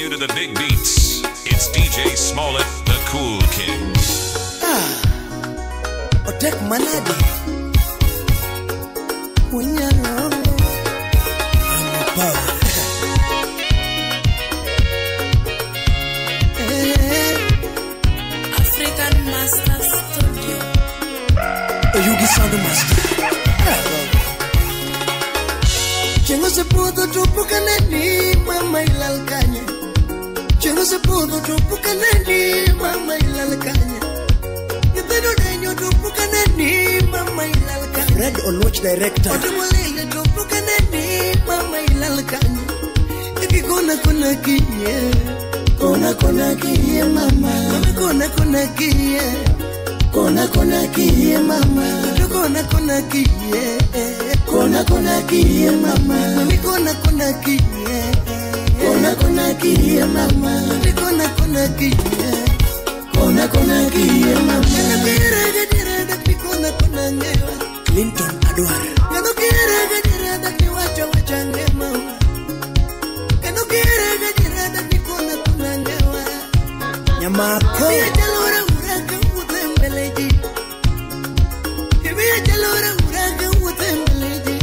you to the big beats. It's DJ Smollett, the Cool King. Ah, Otek Manadi. I'm a power. African Master Studio. Oyugi Sound Master. Chengo se pudo tupuka nani mama ilal kanye. Chengo se pudo tupuka nani mama ilal kanye. Nyithindo denyo tupuka nani mama ilal kanye. Red Oluoch director. Otumulele tupuka nani mama ilal kanye. Ikikona kona kinye. Kona kona kinye mama. Mama kona kona kinye. Kona kona kinye mama. Kona kona kinye. Kona kona kinye mama. Mami kona kona kinye. Kona kona kinye mama. Mami kona kona kinye. Kona kona kinye mama. Kano kira gadira dakni kona kona ngewa. Clinton Adwar. Kano kira gadira dakni wacha wacha ngewa. Kano kira gadira dakni kona kona ngewa. Nyamako. Ibiya jalora uraka utembeleji. Ibiya jalora uraka utembeleji.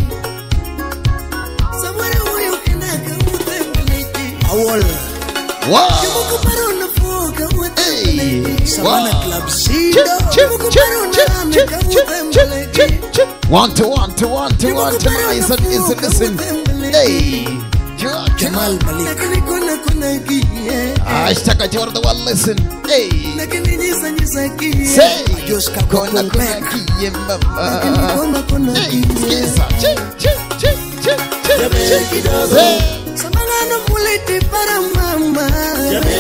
Samara huyo kenaka utembeleji. Awol. Wow. Hey. Savannah Club Sido. 1 2 1 2 1 2 1 2. Nice and easy. Listen. Hey. Jamal Malik. Hashtag Ajor the one. Listen. Hey. Say. Kona kona kiye mama. Hey. Skiza. Che che che che che. Say.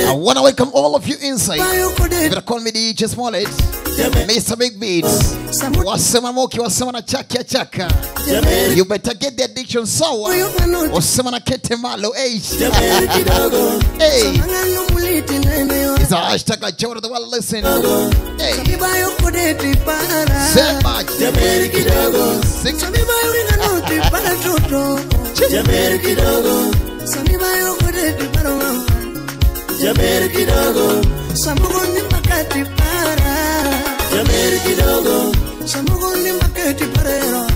I wanna welcome all of you inside. You better call me DJ Smollett, Mr. Big Beats. Wasema moki, wasema na chaka chaka. You better get the addiction sour. Wasema na kete malo. Hey. Hey. It's a hashtag like Jordan the world. Listen. Hey. Sema. Sing. Jaber kidogo, samugoni makati para. Jaber kidogo, samugoni makati parero.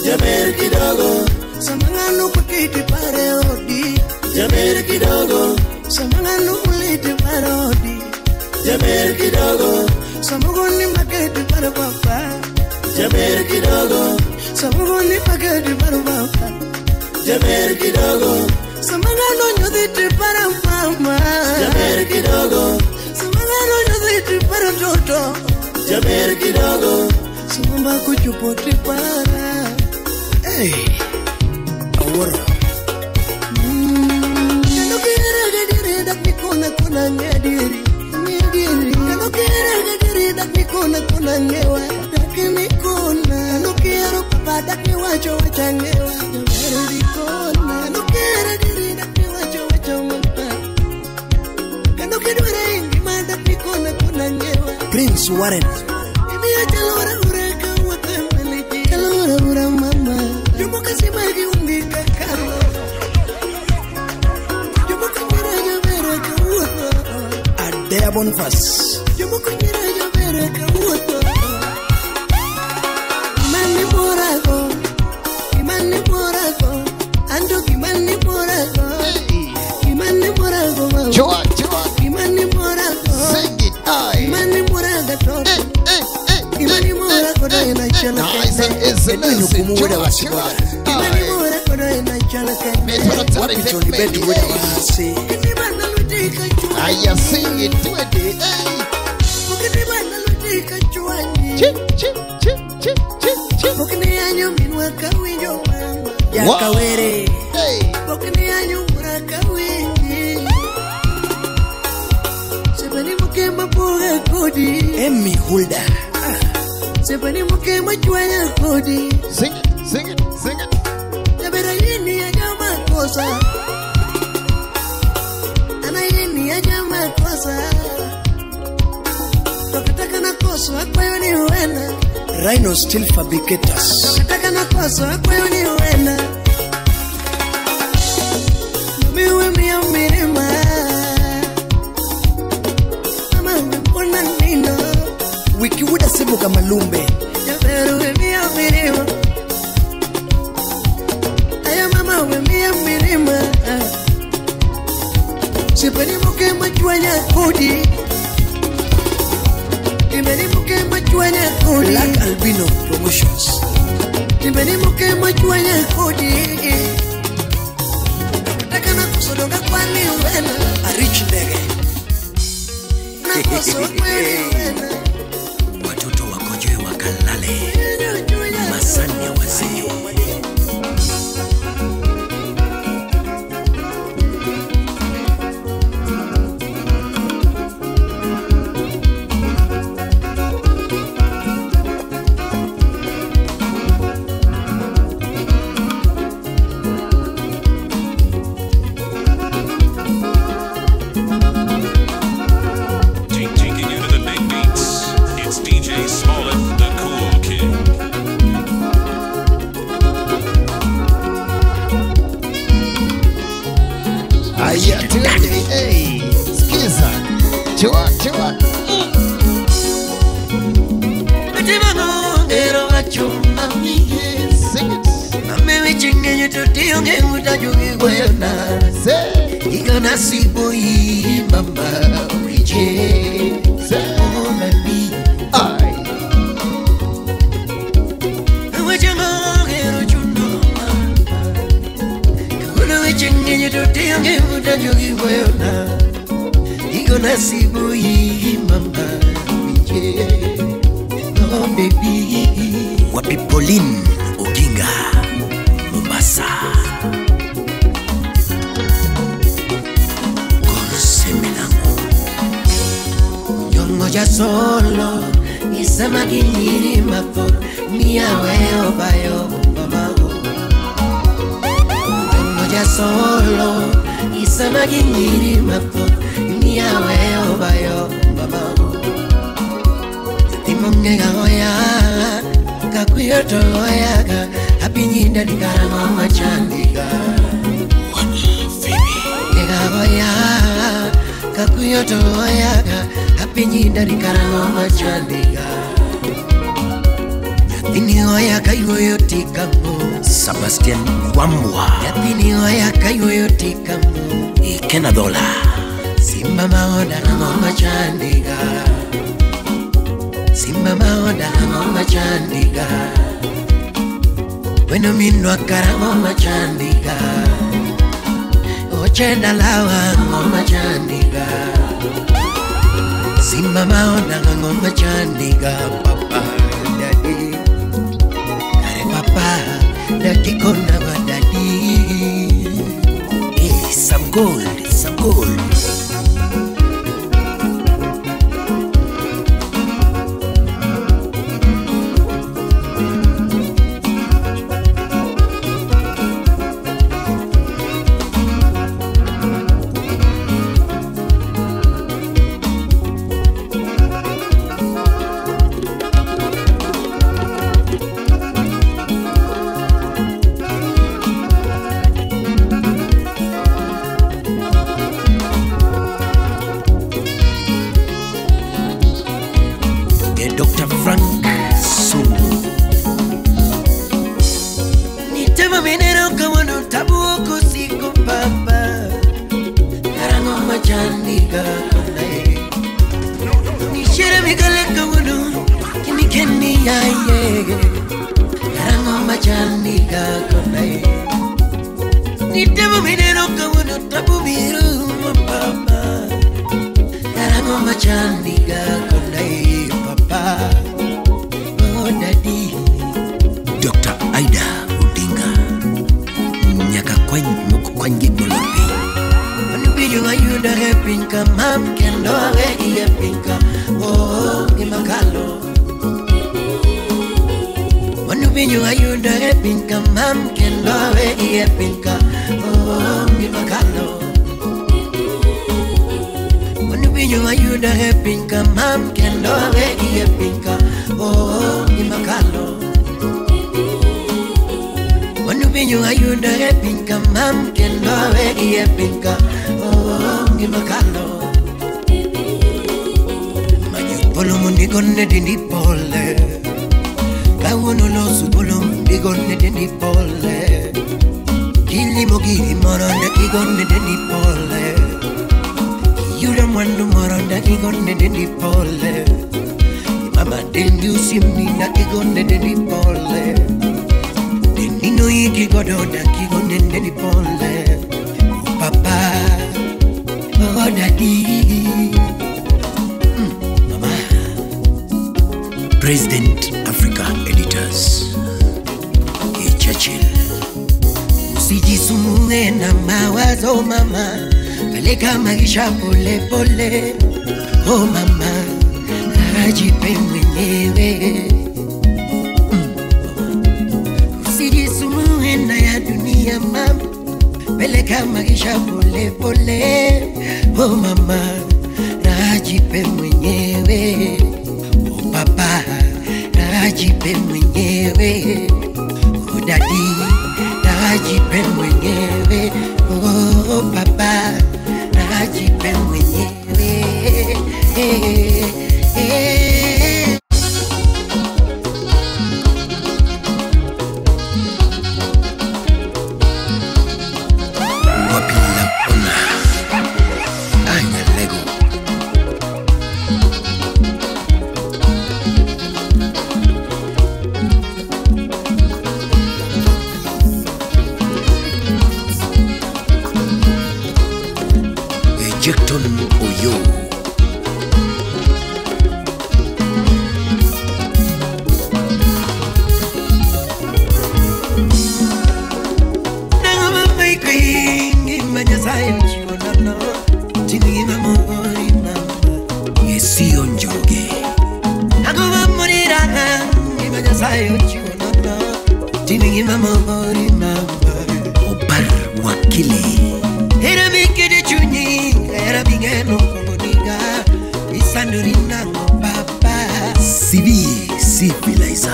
Jaber kidogo, samangano pakiti parodi. Jaber kidogo, samangano uliti parodi. Jaber kidogo, samugoni makati paro papa. Jaber kidogo, samugoni makati paro papa. Jaber kidogo. Samangano nyodhiti para mama. Jaber kidogo. Samangano nyodhiti para mtoto. Jaber kidogo. Sumba kuchupoti para. Hey. Aworo. Kano kira gadiri dakni kona kona ngadiri. Ngadiri. Kano kira gadiri dakni kona kona ngewa. Dakni kona. Kano kira papa dakni wacho wacha ngewa. Jaber kona. Kano kira Prince Warren. Adea Boniface. Sing it, I. Nice and easy, listen. I sing it, do it, hey. Chip, chip, chip, chip, chip, chip. Wow. Hey. Emmy Hulda. Sing it, sing it, sing it. Rhino Steel Fabricators. Oga Malumbe. Black Albino Promotions. Arich Ndege. Watoto wakojoe wakalale. Masani ya wazee. Taking you to the big beats. It's DJ Smollett, the Cool King. Aya, tuende. Hey, sikiza. Chua, chua. Sing it. Say, say. Ay. Wapi Pauline Oginga, Mombasa. Konsemelango. Nyongoja solo isema kinyiri mapo miawe obayo mamago. Nyongoja solo isema kinyiri mapo miawe obayo mamago. Timongega oya kakuyoto oyaga apinyinda dikarama machandika. Nega oya kakuyoto oyaga apinyinda dikarama machandika. Nyathini oya kayuoyo tikamo. Sebastian Wambwa. Nyathini oya kayuoyo tikamo. Ikena Dola. Simba maoda ng'o machandika. Simba maoda ng'o machandika. Weno minwa karang'o machandika. Ochenda lawa ng'o machandika. Simba maoda ng'o machandika. Papa daddy. Kare papa daddy kona wa daddy. Hey, some gold, some gold. Dr. Frank Sungu. Nitema minero kawono tabu kusiko papa. Karango machandika kondae. Nishere migale kawono kinikeni yaye. Karango machandika kondae. Nitema minero kawono tabu biru papa. Karango machandika kondae. Oh, daddy. Dr. Aida Odinga. Nyaka kwangi molopi. Manubiyo ayuda repinka mam kendo awe pinka. Oh, gimakalo. Manubiyo ayuda repinka mam kendo awe pinka. Oh, gimakalo. Manubiyo ayuda repinka mam kendo awe pinka. Oh, gimakalo. Manubiyo ayuda repinka mam kendo awe pinka. Oh, gimakalo. polo mondo igone dendi pole. Kawuono loso polo mondo igone dendi pole. Kilimo giri moro dak igone dendi pole. Yudo mwandu moro dak igone dendi pole. Mama dendi usimni dak igone dendi pole. Dendi no iki godo dak igone dendi pole. Oh papa, oh daddy. Mama. President Africa Editors E. Churchill. Usijisumbue na mawazo mama, peleka maisha pole pole. Oh mama, ajipe mwenyewe. Usijisumbue na ya dunia mama, peleka maisha pole pole. Oh mama, ajipe mwenyewe. Oh papa, ajipe mwenyewe. Oh daddy, ajipe mwenyewe. Oh papa, ajipe mwenyewe. Eh, eh. Wapila ona Anya Lego. Ejecton Oyo. Yesio Njoroge. Obar Wakili. CV Civilizer.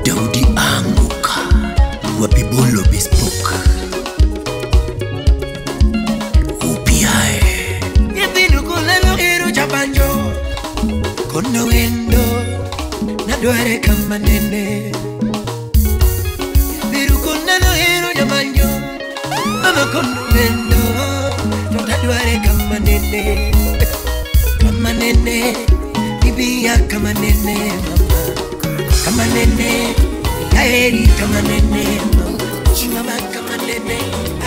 Daudi Anguka Wapibolo Bespoke. UPI. Kono wendo nadware kama nene. Biru konano hero jamanjo. Mama kono wendo nadware kama nene. Kama nene bibia kama nene mama. Kama nene yaeri kama nene mama. Mama kama nene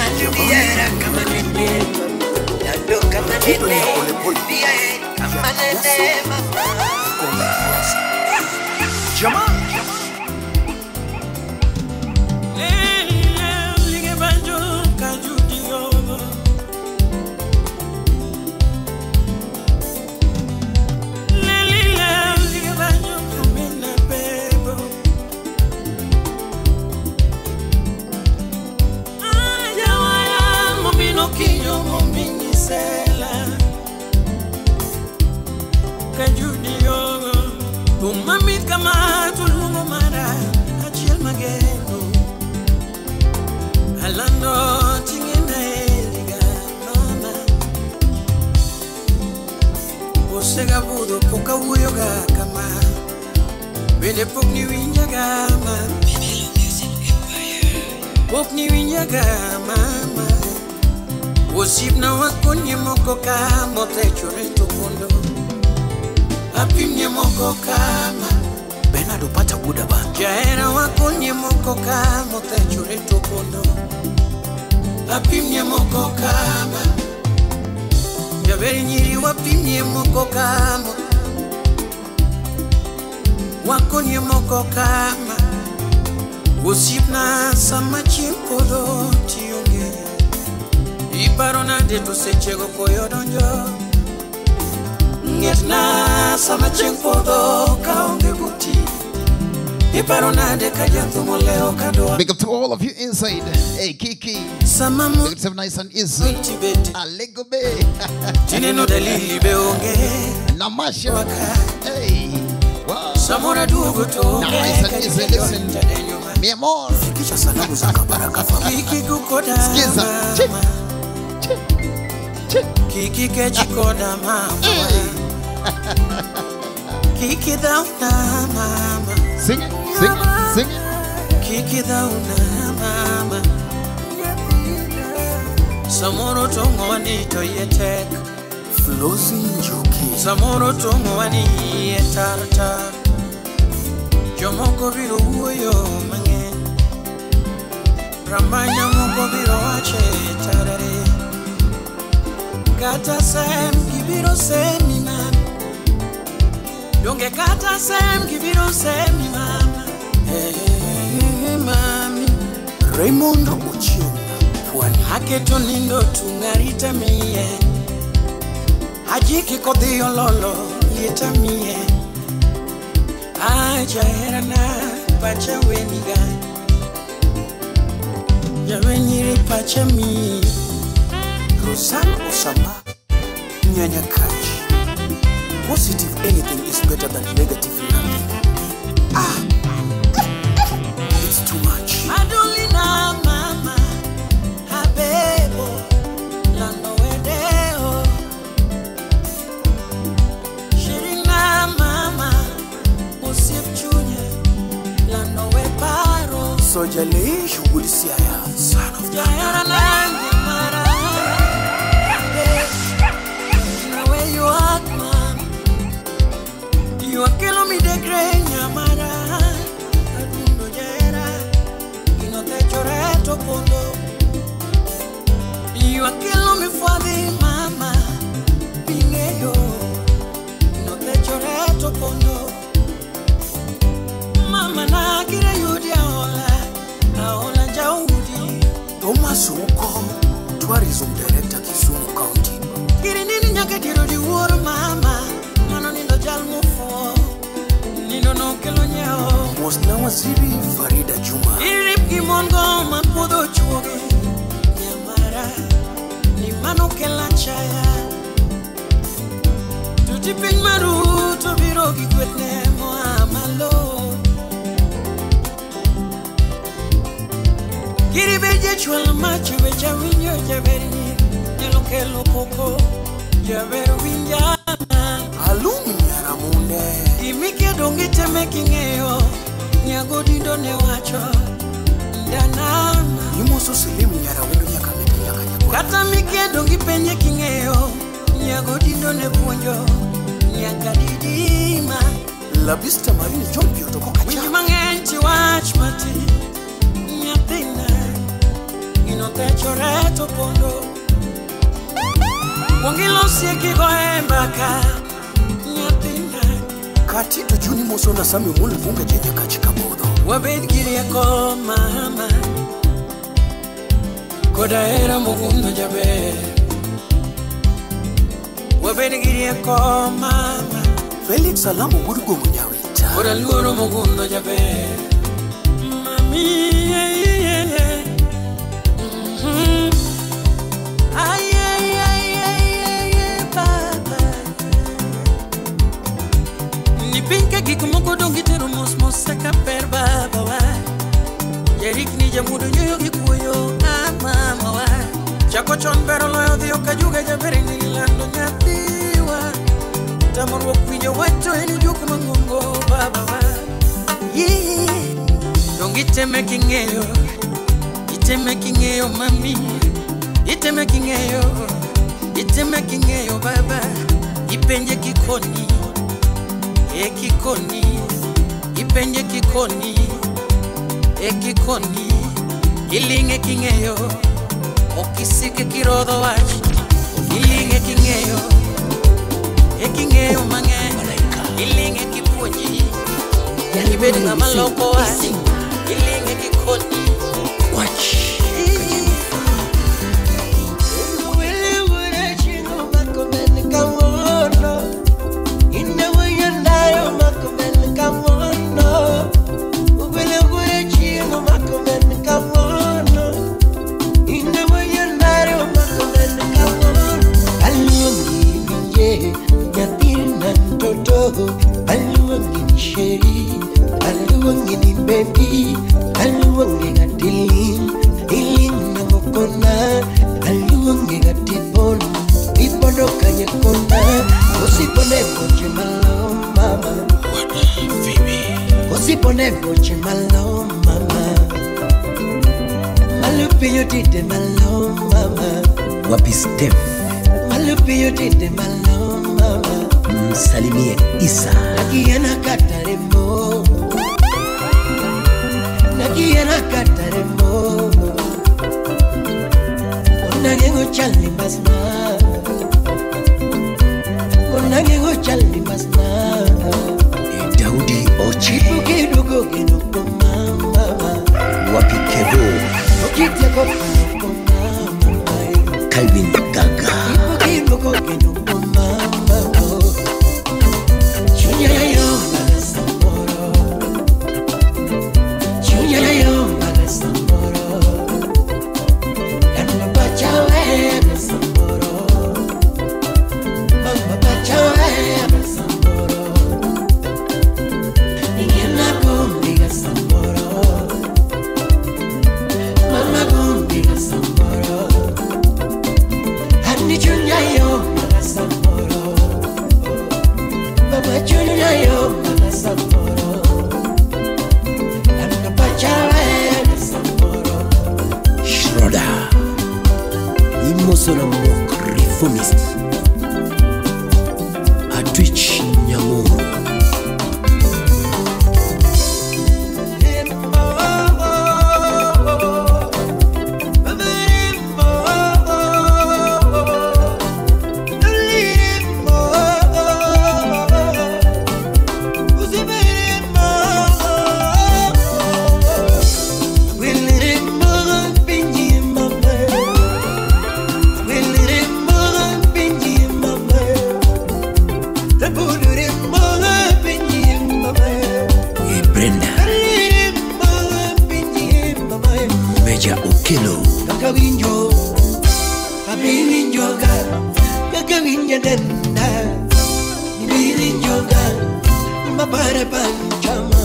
alubiera kama nene mama. Dado kama nene bibia kama nene mama. Jama. Iparo nade to sechego koyo donjo. Ng'etna Sama chieng' podho kaonge buti. Iparo nade ka jathumo leo kadwa. Big up to all of you inside. Hey Kiki. Sama Make it nice and easy. Alego be. Tineno dalili be onge. Namasha. Hey. Wow. Samora duogo to nice and easy. Listen. Mi amor. Fikisha salamu za Kabaraka family. Kiki kukoda. Skiza. Chi. Chi. Chi. Kiki kechi koda mama. Hey. Kiki dhauna mama. Sing it, sing it, sing it. Kiki dhauna mama. Samoro tongo wani to yetek. Flozi Njoki. Samoro tongo wani yetartar. Jomoko biro wuoyo mang'eny. Ramanya moko biro wache tarare. Kata sem gibiro semi mama. Donge kata sem gibiro semi mama. Hey, mami. Raymond Ochieng Pwani. Aketo nindo tungarita mie. Ajiki kodhi ololo lieta mie. Aja herana pacha weniga. Jawenyiri pacha mi. Rosan Osama Nyanya Kaji. Positive anything is better than negative nothing. Ah, it's too much. Madulina mama, habebo, lando wedeo. Shirina mama, usip chunya, lando weparo. Soja le shughuli siaya, son of Jayara nange mara. Na where you are, mama. You are killing me de greña mara. Adundo jera, inote choreto pondo. You are killing me for the mama. Pingeyo, inote choreto pondo. Mama na kire yudi aola, aola jaudi. Thomas Uko, Tourism Director, Kisumu County. Kiri nini nyaka tiro di wuoro mama. Mano nindo jal mufo. Nindo no kelo nyao. Mosna Waziri Farida Juma. Irip gi mon go ma puodho chuogi. Nyamara ni mano kela chaya. Tuti piny maru to biro gi gwethne moa malo. Kiri be jachwal mach be jawinjo jaber ni nyalo kelo koko jaber winjana. Alum Nyaramunde. Gimike donge teme king'eyo nyagodindo ne wacho ndanama. Imoso Selim Nyarawendo nyaka mete nyaka nyakwa. Kata mike donge penye king'eyo nyagodindo ne puonjo nyaka didima. Labista Marini John Pio to koka Winj cha. mang'eny ti wach mati nyathina inothechore to pondo. Kuong ilosie kigoye mbaka nyathina. Katito Juni Moso na Sami Omolo Bunge je nyaka chikabodho. Wabed gi rieko mama koda hera mogundho jaber. Wabed gi rieko mama Felix Alamo wuod Gomo Nyawita. koda luoro mogundho jaber. Mami yeah, yeah, yeah. Mhm. Ay, ay, ay, ay, ay, ay, baba. Ni piny ka gik moko dong gitero mos mos eka ber baba wa. Jarikni jamuodo nyoyo gi kuoyo ah mama wa. Chako chon ber oloyo dhiyo ka juga jaber ni lando nyathiwa. Tamruok winjo wach to en juok mang'ongo baba wa. Yeah. Dong iteme king'eyo, iteme king'eyo mami, iteme king'eyo, iteme king'eyo baba. Ipenje kikoni, e kikoni, ipenje kikoni, e kikoni, iling'e king'eyo, okisike kirodho wach, iling'e king'eyo, e king'eyo mang'eny, iling'e kipuonji, ibed ng'ama loko wach, iling'e kikoni. Watch. Wele wele chingo bako men kawono. Ina malo mama. Wapi Steph? Malupiyo tinde malo mama. Msalimie Isa. Nakiena kataremo. Nakiena kataremo. Onagengo chali masna. Onagengo chali masna. Daudi Ochi. Kidugo kidugo mama. Wapi Kevo? Okiteko mama. Calvin Gaga. Kidugo kidugo mama. Chunya yo magasamboro. Chunya yo magasamboro. Mama pachawe magasamboro. Mama pachawe magasamboro. Ningena kumbiga samboro. Mama kumbiga samboro. Hani chunya yo magasamboro. Mama chunya yo magasamboro. Mama pachawe magasamboro. Schroeder. Imosola Mok Reformist. Atwich Nyamoro. Brenda. Major Okelo. Kakawinjo, abiwinjoga, kakawinja denda, ibiwinjoga, mabare panchama,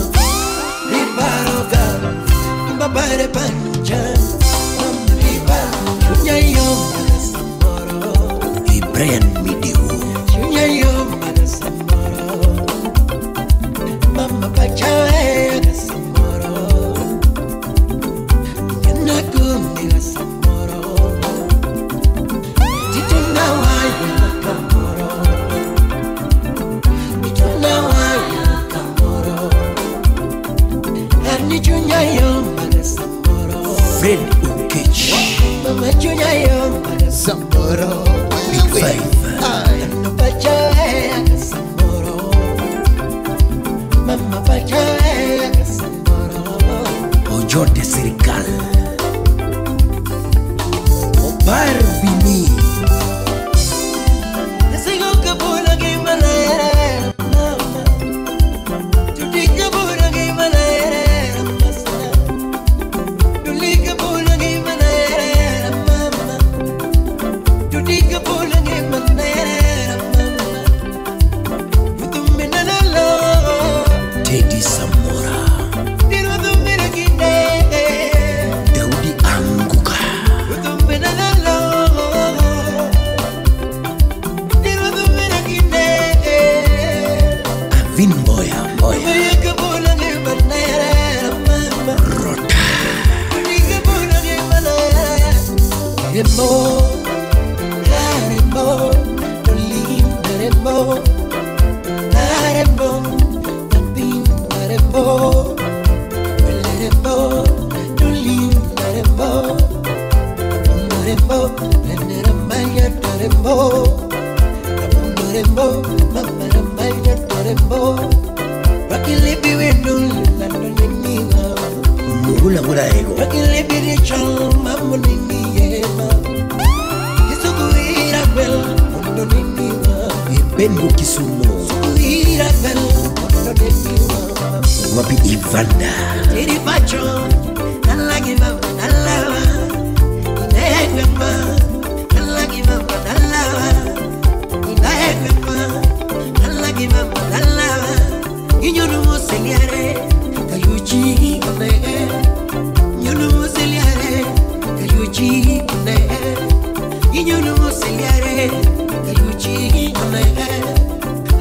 ribaroga, mabare pancha, riba, chunyayo magasamboro, Brian Midiwo, chunyayo magasamboro, mama pachawe magasamboro. Fred Okech. Samboro. Big Five. Ojote Serikal. Obar Vini. Teddy Samora. Daudi Anguka. Avin Boya Boya. Rota. Mugula gula ego. Bengo Kisumo. Wapi Ivanda.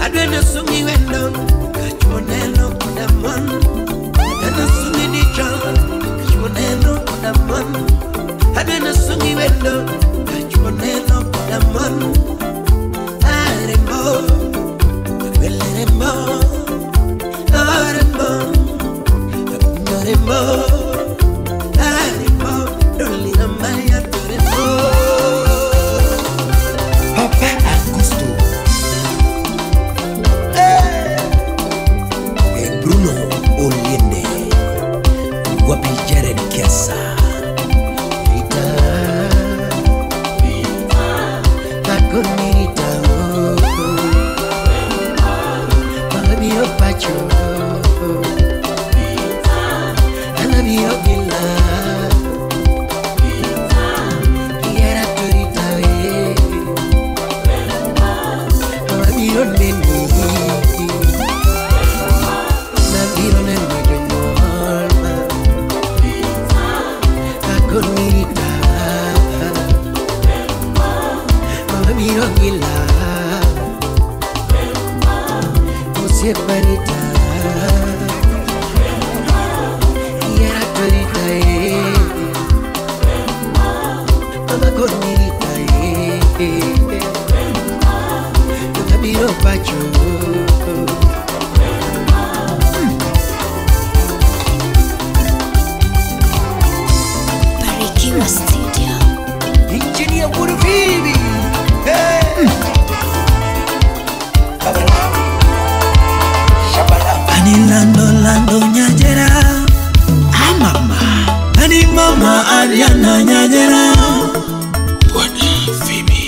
Adwene sumi ni chon, kachuneno kuda mon. wendo Kachuoneno kodamon Arembo Belerembo Arembo Arembo Arembo Dolina maya torembo Papa Augusto Bruno Oliende Wapi Jared Kiasa Rita Rita Takonita Mabio pacho Rita Anabio gila Rita Kiera torita Mabio neni Mabio neni jonyorma Takonita Mabio gila Separita Kiera torita Mama konita Nabiro pacho Barikiwa Studio. Engineer Wurubibi. Hey. Ani lando lando nyajera Ah mama Ani mama Ariana nyajera Bwana Phoebe.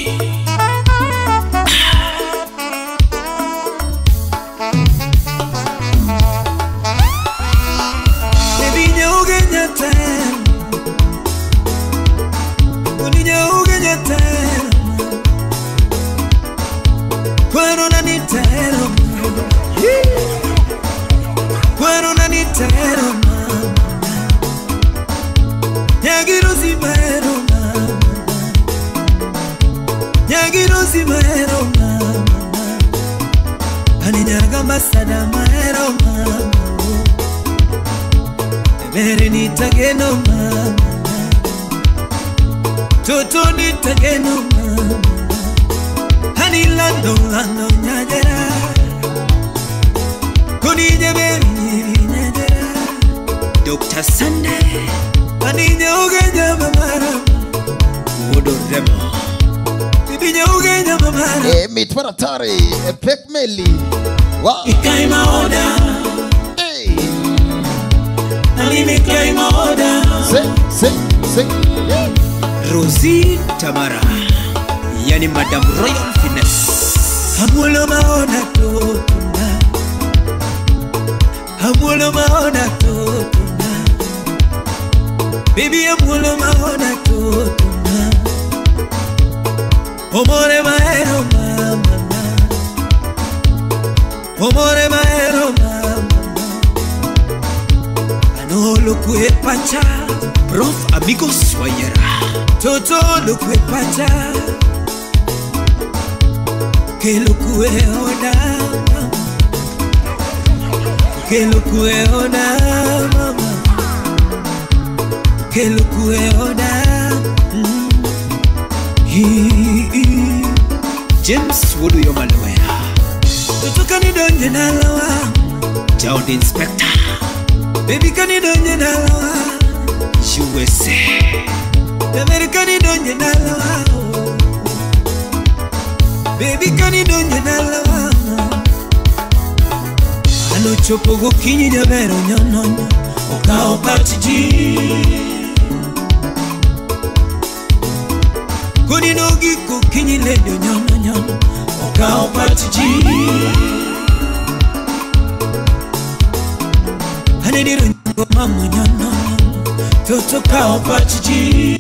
Baby nyauge nyate Uni nyauge nyate Kwero na nitero Kwero na nitero mama Nyagiro zimero mama Nyagiro zimero mama Ani nyaga masada maero mama Ebere nitageno mama Toto nitageno mama Ani lando lando nyagera Koni nyaberi nyagera Dr. Sunday Ani nyauge nyamamara Wodo Remo Bibi nyauge nyamamara Mitwaratari Pek Meli. Wow. Ikaima oda Hey. Ani mikaima oda Se se se. Yeah. Rosie Tamara Yani Madam Royal Finesse Amulo maona totuna Amulo maona totuna Baby amulo maona totuna Omore maero mama Omore maero mama Anolo kue pacha Prof Amigos Wayera Toto lukue pacha Que lukue oda Que lukue oda mama Que lukue oda James Wodo Yomalowea Toto kanidonye nalawa Child Inspector Baby kanidonye nalawa USA America nidonye nalawa Baby kanidonye nalawa Anochopo gokinyi jabero nyonono Okao pachiji Koni nogi kokinyi ledo nyono nyono Okao pachiji Anediro nyango mamu nyono Toto kao pachiji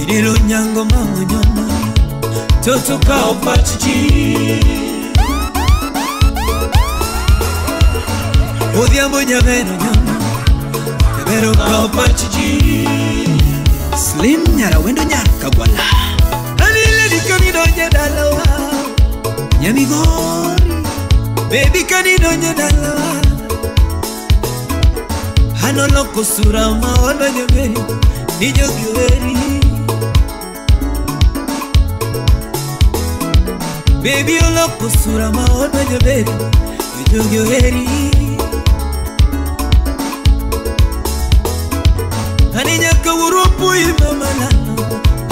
Ediro nyango mamu nyono Toto kao pachiji Odhiambo nyabero nyono Nyabero kao pachiji Slim Nyara Wendo Nyara Kagwala Anile dikanidonye dalawa Nyamigori Baby kanidonye dalawa Anoloko sura maono jaberi ni jogi Baby oloko sura maono jaberi ni jogi Ani nyaka uropu mama nano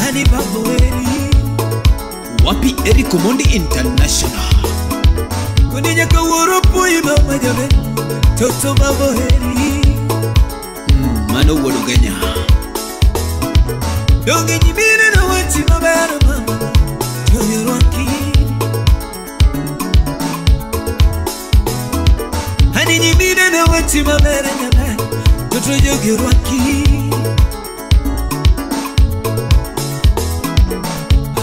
ani baboeri Wapi Eric Omondi International Kuni nyaka uropu mama jaberi toto baboeri Mano wuod Ugenya Donge nyimine na wachi maber mama Jogi Ani nyimine na wachi maber nyama Toto jogi rwaki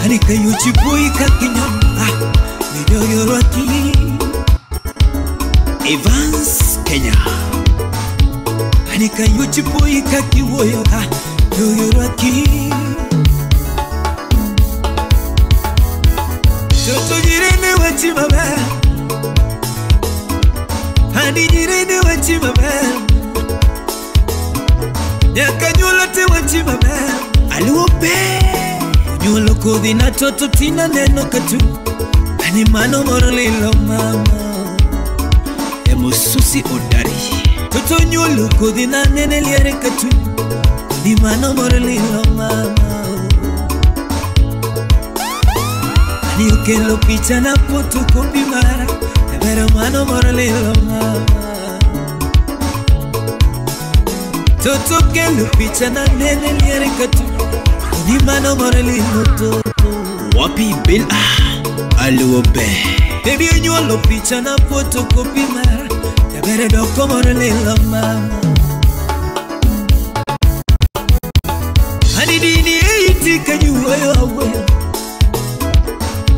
Ani kayuchi pui kakinyamba Ni jogi rwaki Evans Kenya Ani kayuchi pui kakiwoyo ka Jogi rwaki Toto jirene wachi maber Ani jirene wachi maber Nyaka nyuolo te wachi maber Aluo be Nyuolo kodhi na toto tina neno katu Ani mano moro lilo mama Emususi Odari Toto nyuolo kodhi na nene liere katu Ani mano moro lilo mama Ani okelo picha na photocopy mara Ebero mano moro lilo mama Toto kelo picha na nene liere katu Ani mano moro lilo toto Wapi Bill Aluo be Baby onyuolo picha na photocopy mara Ebero doko moro lilo mama Ani dini eiti kanyuoyo awuoyo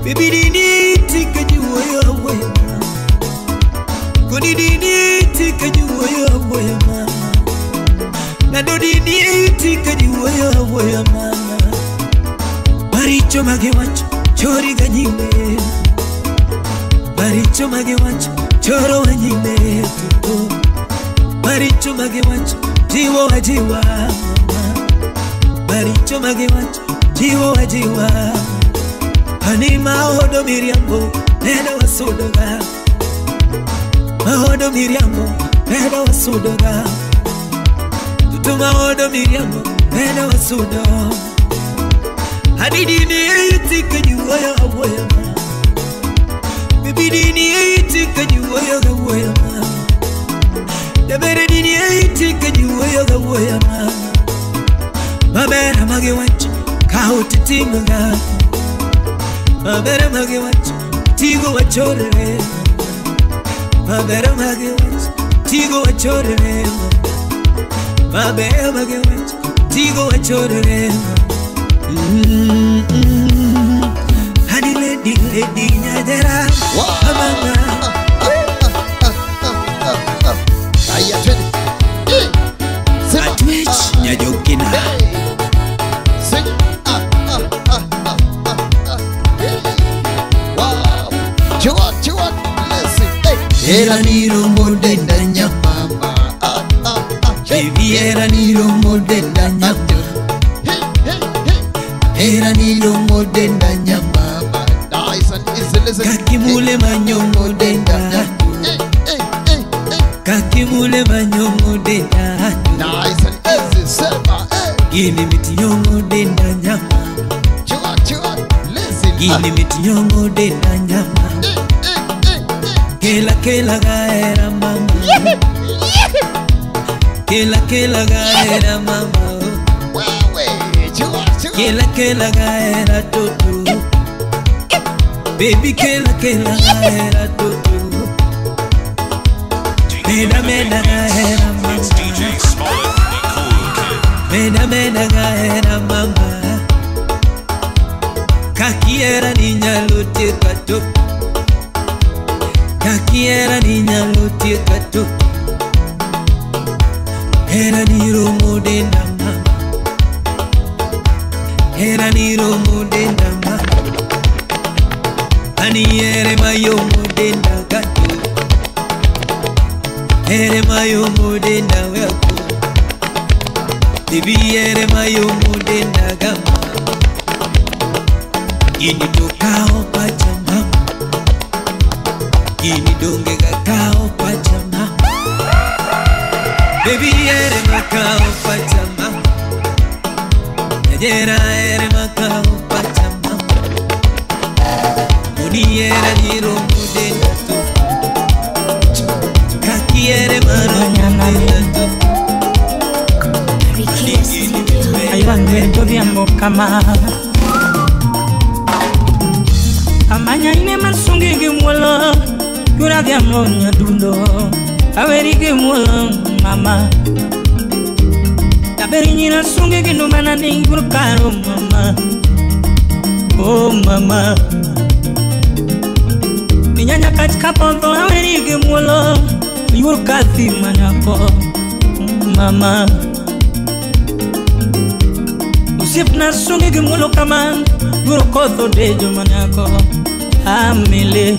Baby dini eiti kanyuoyo awuoyo Koni dini eiti kanyuoyo awuoyo mama Nado dini eiti kanyuoyo awuoyo mama Maricho mage wacho chori ganyime Maricho mage wacho choro wanyime tuto Maricho mage wacho jiwo wajiwa Maricho mage wacho jiwo wajiwa Ani maodo miriambo neno wasudoga Maodo miriambo neno wasudoga Tutu maodo miriambo neno wasudo Ani dini eiti kanyuoyo awuoyo Baby dini eiti kanyuoyo awuoyo Jabere dini eiti kanyuoyo awuoyo Mabera mage wacho kao titimaga Mabera mage wacho tigo wachorere Mabera mage wacho tigo wachorere Mabera mage wacho tigo wachorere Honey lady lady nyadera mama Aya twende Atwech Nyajokina Sing Wow Chua chua listen hey Era niro modenda nyamama Baby era niro modenda nyamama Era niro modenda nyamama Nice and easy listen Kakimule manyongo denda Kakimule manyongo denda Nice and easy sema Gini miti yongo denda nyama Chua chua listen Gini miti yongo denda nyama Kela kela gaera mama Kela kela gaera mama Wewe chua chua Kela kela gaera toto Baby kela kela gaera toto Meda meda gaera mama It's DJ Smollett, the cool kid. Meda meda gaera mama Kakiera ninya lote kato Kakiera ninya lote kato Era niro modenda mama Era niro modenda mama Ani ere mayo modenda gato Ere mayo modenda weko Baby ere mayomo denda gama. Gini to kao pacha mama. Gini donge ga kao pacha mama. Baby ere makao pacha mama. Nyera ere makao pacha mama. Muni ere nyiro mudenda to. Kaki ere maro mudenda to. Ayande jodhiambo kama amanya ine masungi gimwolo yura dhiambo nyadundo aweri gimwolo mama taberi nyina sungi ginumana ninguru karo mama oh mama minyanya katika pondo aweri gimwolo yura kathi manyako mama Usipna sungi gimwolo kama yura kotho dejo manyako amele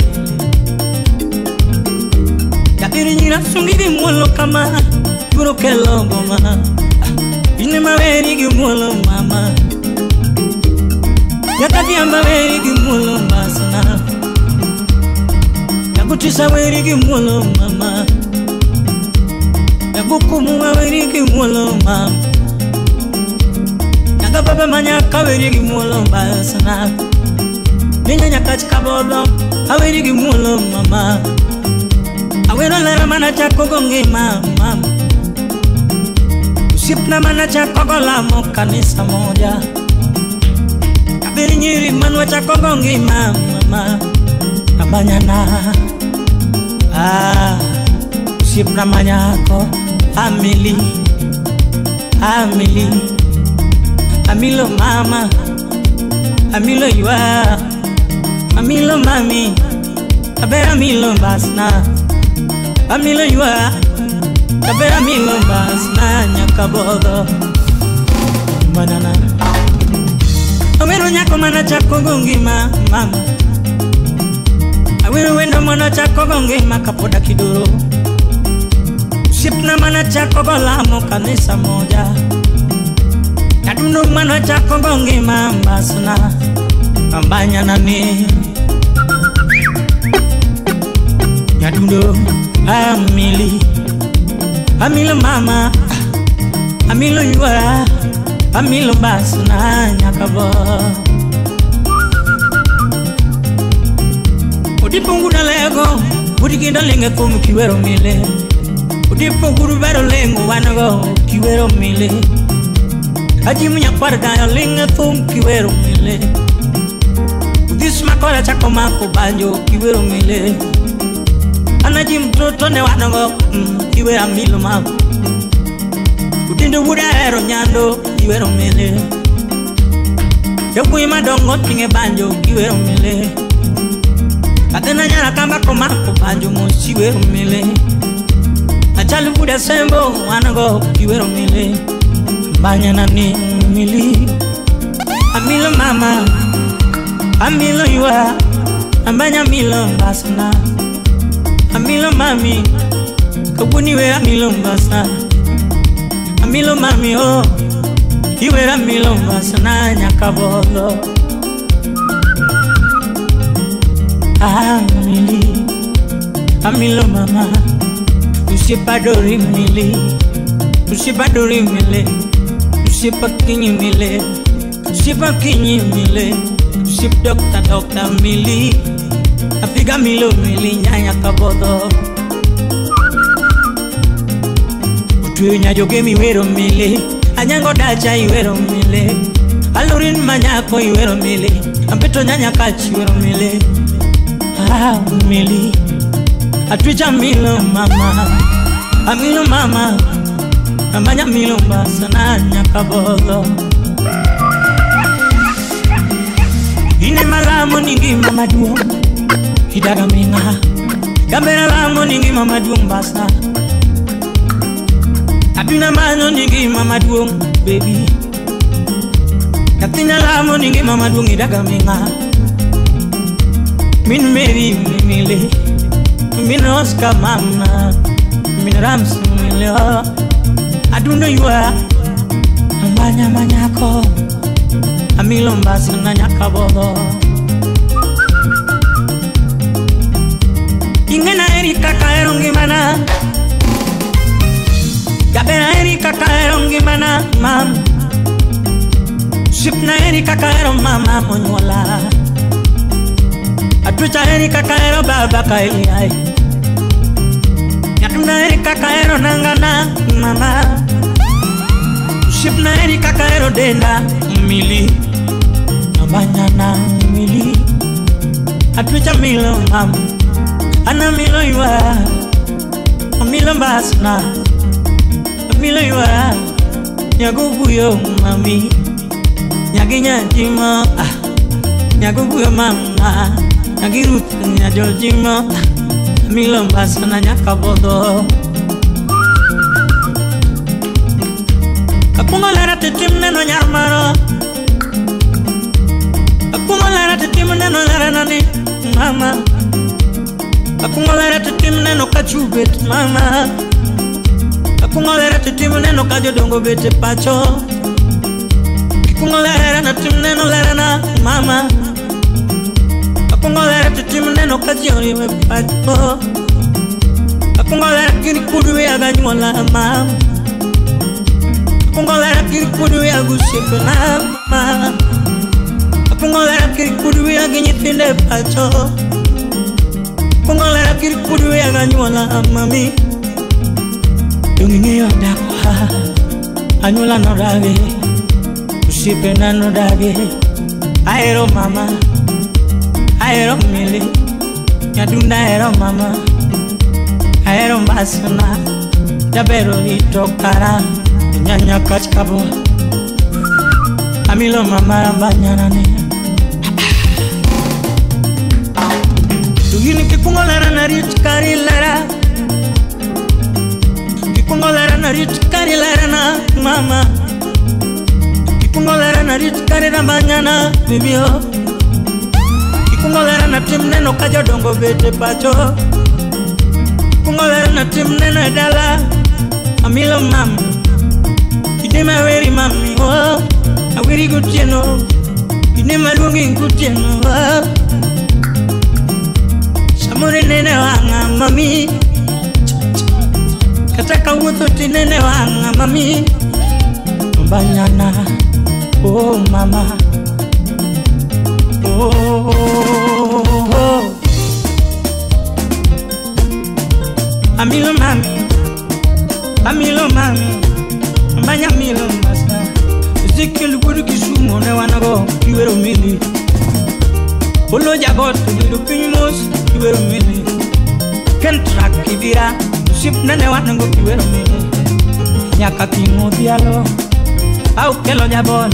Tabiri nyina sungi gimwolo kama yura kelo goma ine maweri gimwolo mama Yakati ambaweri gimwolo masana Yakutisa weri gimwolo mama Yakukumu weri gimwolo mama Baba manyaka weri gimwolo basana Ninya katika bodo aweri gimwolo mama Awero lera mana chako gonge mama Usipna mana chako golamo kanisa moja Kabiri nyiri manwa chako gonge mama Abanyana ah usipna manyako amili amili Amilo mama, amilo yua, amilo mami, abe amilo basna, amilo yua, abe amilo basna nyakabodo, banana. Awero nyako mana chako gongi mama, awero wendo mana chako gongi makapoda kiduro, sipna mana chako golamo kanisa moja. Adundo mana chako gongi mamba sana ambanya nani Nyadundo amili amilo mama amilo yua amilo basna nyakabo Odipungu na lego udikinda linge kumu kiwero mile Odipungu bero lengo wanago kiwero mile Aji munyakwara dayo linge thum kiwero mile Udis makora chako mako banjo kiwero mile Anaji mtoto ne wanago kiwero milo mama Utindo wuda ero nyando kiwero mile Yokui madongo tinge banjo kiwero mile Atena nyara kamba komako banjo mo kiwero mile Achali wuda sembo wanago kiwero mile Banyana ni mili amilo mama amilo yua ambanya milo basna amilo mami kabuni we amilo basna amilo mami oh iwe amilo basna nyakabolo amili amilo mama usipadori mili usipadori mili Usipa kinyi mile, usipa kinyi mile, usip dokta dokta mili, apiga milo mili nyanya kabodo. Utuyo nyajoge miwero mile, anyango dacha iwero mile, alurin manyako iwero mile, ampeto nyanya kachi iwero mile. Ah mili, atuicha milo mama, amilo mama. Amanya milomba sana nyakabolo Ine malamo ningi mama duong Hidaga minga Gambera lamo ningi mama duong basa Abina mano ningi mama duong baby Katina lamo ningi mama duong hidaga minga Min Mary mile Min Oscar mama Min Ramsey mile Adundo yua Mbanya manyako Amilo mbasi na nyakabodo Ingena erika kaero ngimana Gabena erika kaero ngimana mam Sipna erika kaero mama monyuola Atucha erika kaero baba kaeliai Nyatuna erika kaero nangana mama Sipna erika kaero denda mili Nabanyana mili Atucha milo mam Ana milo iwa Milo mbasna Milo iwa Nyaguguyo mami Nyaginya jimo Nyaguguyo mama Nyagirut nyajojimo Milo mbasna nyakabodo Akungo lera titim neno nyarmaro Akungo lera titim neno lera nani mama Akungo lera titim neno kachubet mama Akungo lera titim neno kajodongo bete pacho Akungo lera na tim neno lera na mama Akungo lera titim neno kajori we pacho Akungo lera kiri kuduwe aganyuola mama Akungo lera kiri kuduwe agusepe na mama Akungo lera kiri kuduwe aginyithinde pacho Akungo lera kiri kuduwe aganyuola mami Donging'eyo dakwa anyuola nodagi Osiepena nodagi Ahero mama Ahero mili Nyadunda ahero mama Ahero mbasna Jabero rito kara Nyanya kachkabo Amilo mama rambanyanane Tugini kikungo lera na rich kari lera Kikungo lera na rich kari lera na mama Kikungo lera na rich kari rambanyana bibio Kikungo lera na tim neno kajodongo bete pacho Kikungo lera na tim neno dala Amilo mama Idema weri mami oh Aweri gutieno Idema luongi gutieno oh Samore nene wanga mami Kataka wuotho tinene wanga mami Mbanyana oh mama oh, oh, oh. Amilo mami Amilo mami Mbanya milo masa Ezekiel wuod Kisumo ne wanago kiwero mili Olo jagot yudo piny mos kiwero mili Kentrak kibira osiepna ne wanago kiwero mili Nyaka ting'o dhialo au kelo jabol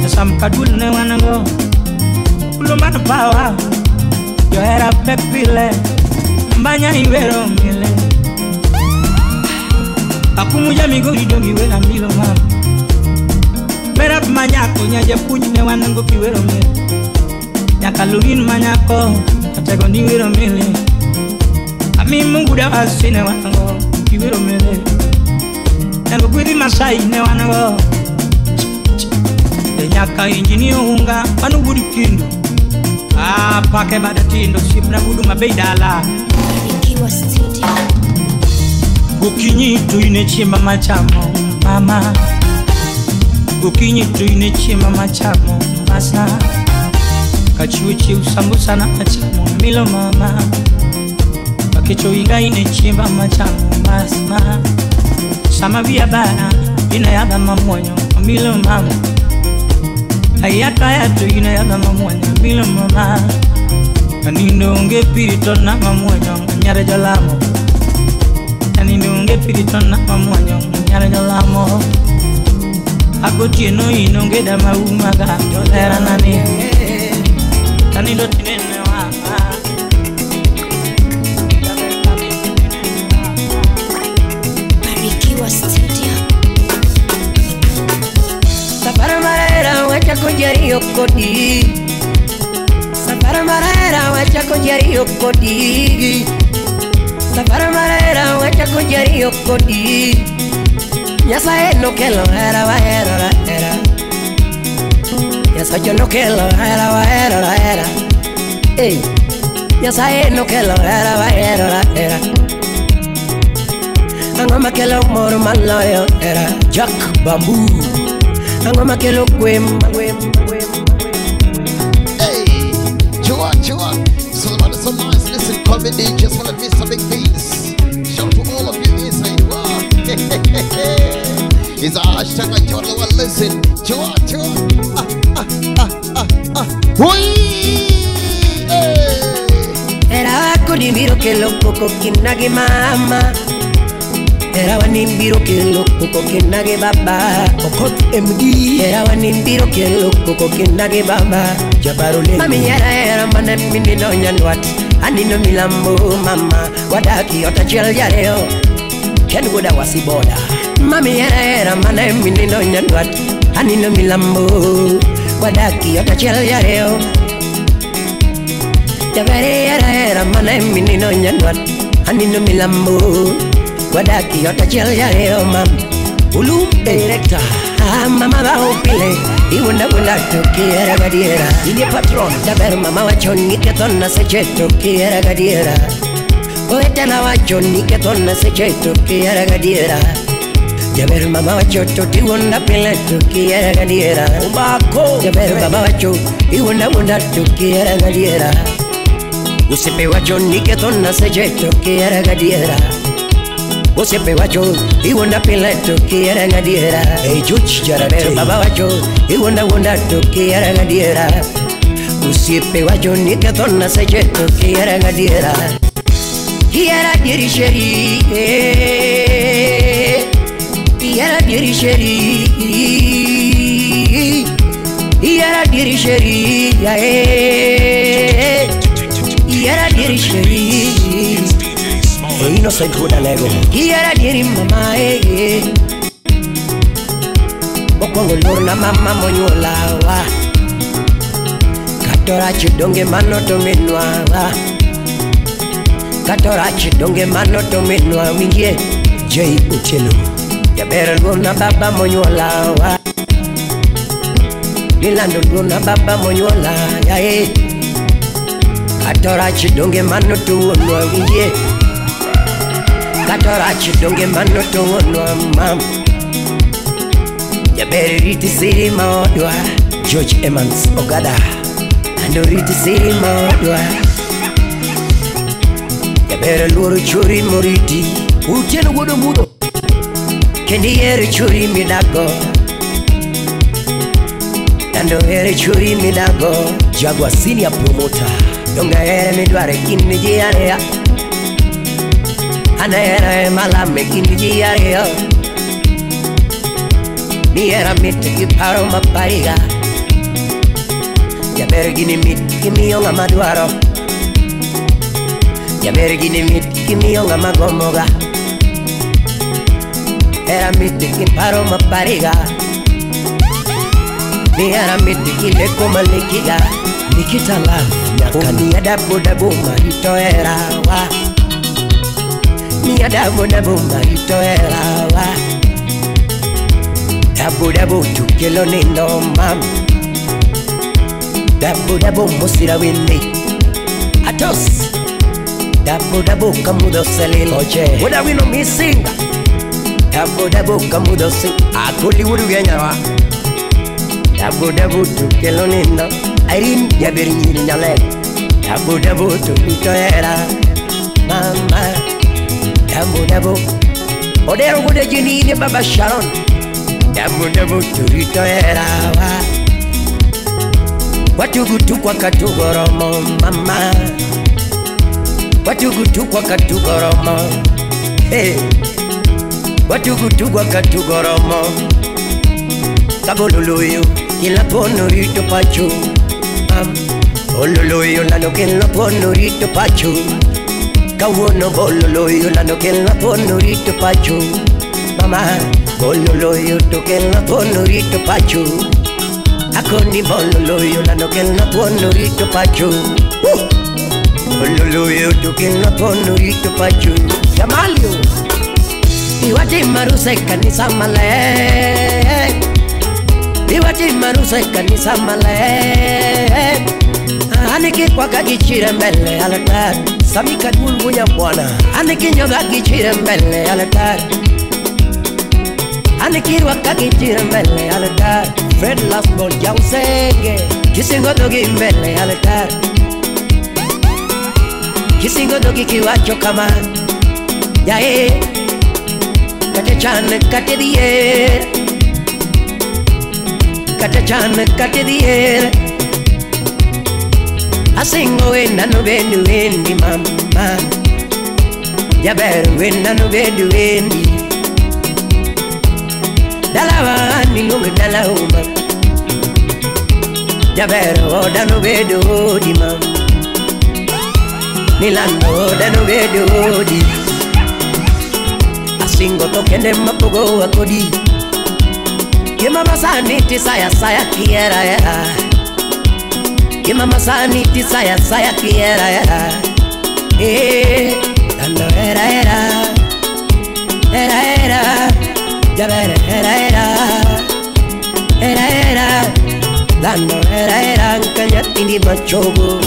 Sam kadul ne wanago Ulo man pawa Johera pek pile Mbanya iwero mile Akumu ja Migori dongi wera milo mama Merap manyako nyajapuonj ne wanago kiwero mili Nyaka Lurin manyako atego ni wero mili Ami Mungu dawasi ne wanago kiwero mili Nyaka gwedhi Masai ne wanago Nyaka injini unga manu wuod kindu Apake bada tindo osiepna gudu mabei dala Ikiwa studio Gokinyi to ine chiemba machamo mama Gokinyi to ine chiemba machamo masa Kachiwo sambusa na machamo milo mama Pakecho inga ine chiemba machamo masma Sama wiya bara ine yadha mamuonyo milo mama Ayata yato ine yadha mamuonyo milo mama Kanindo onge piri to na mamuonyo nyare jalamo Kanindo onge piri to na mamuonyo nyare jalamo Agotieno inonge dama umaga jolera nani Kanindo tinene wanga Barikiwa Studio Safar marera wacha kujariyo kodi Safar marera wacha kujariyo kodi Safar marera wacha kujariyo kodi Nyasaye nokelo hera wahero Nyasaye nokelo hera wahero hera. Hey, Nyasaye nokelo hera wahero hera. Ang'o makelo mor maloyo hera? Jack Bamboo. Ang'o makelo kwe? Hey, Joa, Joa. So so nice. Listen, call me DJ Smollett, Mr. Big Beats. Shout to all of you inside. Wow. It's a hashtag Joa. Listen, Joa, Joa. Ah, ah, ah, ah, ah. Era kodi kelo koko kinagi mama. Era wanimbiro kelo koko kinagi baba. Okot MD. Era wanimbiro kelo koko kinagi baba. Jabarole. Mami era era mana minino nyanwat. Anino milambo mama. Wadaki otachiel jareo. Ken goda wasiboda. Mami era era mana minino nyanwat. Anino milambo. Wadaki otachiel jareo. Jabere era era mana minino nyanwat. Anino milambo. Wadaki otachiel jareo mam. Ulum director. Ah mama bao pile. Iwunda wunda to kiera gadiera. Inie patron. Jaber mama wacho ni kethona seche to kiera gadiera. Owetena wacho ni kethona seche to kiera gadiera. Jaber mama wacho to tiwunda pile to kiera gadiera. Umako. Jaber baba wacho iwunda wunda to kiera gadiera. Usipe wacho ni kethona seche to kiera gadiera. Usipe wacho iwunda pile to kiera gadiera. Hey Juch Jaber baba wacho iwunda wunda to kiera gadiera. Usipe wacho ni kethona seche to kiera gadiera. Kiera dieri sheri. Kiera dieri sheri. Kiera dieri sheri. Kiera dieri sheri. Innocent Wuodanego. Kiera dieri mama eh. Mokwongo lorna mama monyuolawa. Katorach donge mano to minwa. Katorach donge mano to minwa winjie. J Otieno. Jaber luorna baba monyuolawa. Nilando luorna baba monyuola yae. Katorach donge mano to wuonwa winjie. Katorach donge mano to wuonwa mam. Jaber riti siri maodwa. George Evans Ogada. Ando riti siri maodwa. Jaber luoro churi moriti. Otieno wuod Omudho. Kendi ero churi midago. Ando ero churi midago. Jaguar senior promoter. Donga ere midware kind ji ariyo. An ere malame kind ji ariyo. Ni era mit gi paro mapariga. Jaber gini mit gimiyo ng'ama dwaro. Jaber gini mit gimiyo ng'ama gomboga. Era mit gi paro mapariga. Ni era mit gi leko malekiga. Nikita Love Nyakani. Omiya dabo dabo marito herawa. Miya dabo dabo marito herawa. Dabo dabo to kelo nindo mam. Dabo dabo mosira wende. Atos. Dabo dabo kamudo selil. Oche. Woda wino misinga. Dabo dabo kamudo se. Akoli wudu genyawa. Dabo dabo to kelo nindo. Irene jaber nyiri nyale. Dabo dabo to hera. Mama. Dabo dabo. Odero wude jini ni baba Sharon. Dabo dabo to hera. Watugutukwa katugoromo mama. Watugutukwa katugoromo. Hey. Watugutukwa katugoromo. Kabololoyo kila pono rito pacho. Ololoyo lano kila pono rito pacho. Kawuono bololoyo lano kila pono rito pacho. Mama bololoyo to kila pono rito pacho. Akoni bololoyo lano kila pono rito pacho. Bololoyo to kila pono rito pacho. Jamalio. Iwati maruse kanisa male. Iwati maruse jause kanisa maler Aniki kwa kagichire mbele altar Samika dulgu ya bwana Aniki nyoga gichire mbele altar Aniki wakagichire mbele altar Fred Lasbon jausenge Kisingo dogi mbele altar Kisingo dogi kiwacho kama Yae Kate chan kate dier Kate chan kate dier Asingo wena no bedu wendi mama Jaber wena no bedu wendi Dalawa ni lunga dalauma Jaber oda no bedu odi mama Nilando oda no bedu odi Asingo tokende mapogo akodi Kimama sani tisaya saya kiera era Kimama sani tisaya saya kiera era Eh, dando era era Era era Jaber era era Era era Dando era era Kanyatindi machogo